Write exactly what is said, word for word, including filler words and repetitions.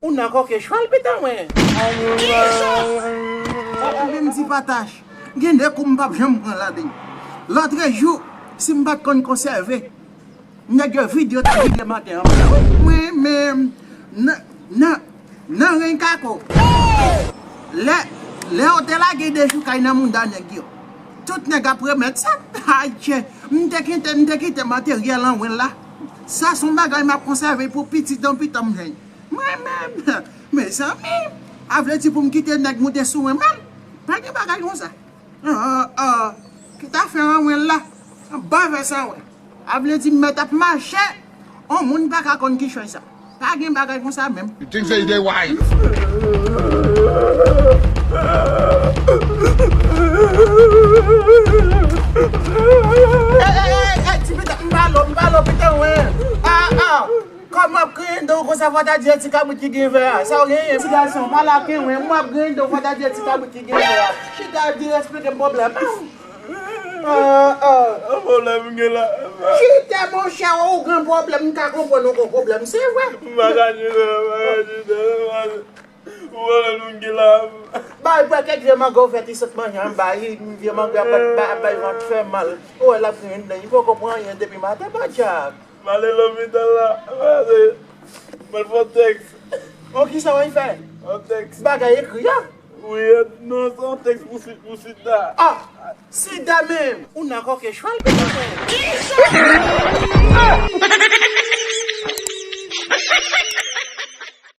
Ou nan koke chwal pita mwen. Ou menm ti patach. Gen de kou m p ap janm pran ladan. Lòtrejou, si m pa t konn konsève, nèg yo vide yo ta vide maten an. Mwen menm, nan, nan, nan ren kako. Lè, lè yo te lage de jou kay nan mounda nèg yo. Tout nèg ap remèt sa. Ayè, m te kite, m te kite materyèl an wen la. Sa se yon bagay m ap konsève pou pitit an pitan m jwenn. Mwen menm, mezanmi, a vle di pou m kite nèg moute sou mwen menm? Pa gen bagay konsa. Ah, ah, ki ta fè anwen la? Ba vè sa wè. A vle di m mèt ap mache. On moun pa ka konn ki chwen sa. Pa gen bagay konsa menm. You think say you dey wise? Ey, ey, ey, ey, ti pita, m pa lo, m pa lo, pita, wè. Ah, ah. Kòman w ap griyen do w konsa, fò ta di e ti kabrit ki gen vè a? Sa w genyen? Ti gason, pa lake mwen. Mwen ap griyen do w, fò ta di e ti kabrit ki gen vè a. Chita di, eksplike m pwoblèm. Ah, ah. An pwoblèm m gen la. Chita, monchè, ou gen pwoblèm, m ka konprann ou gen pwoblèm, se vre. M pa ka chita, m pa ka chita, m pa ka chita. Ou wè nou gen la. Bay pwèkèt vye mango vèt li sot manje an bay, vye mango ap bay, ap bay vant fè mal. Ou wè l ap griyen do l, li poko pran anyen depi maten, pa djab. M ale lopital la. Mwen fè yon tèks. O, kisa w fè? Yon tèks. Bagay ekri a? Wi, non, se yon tèks pou si-, pou sida. Ah! Sida menm! Ou nan koke chwal, pita mwen.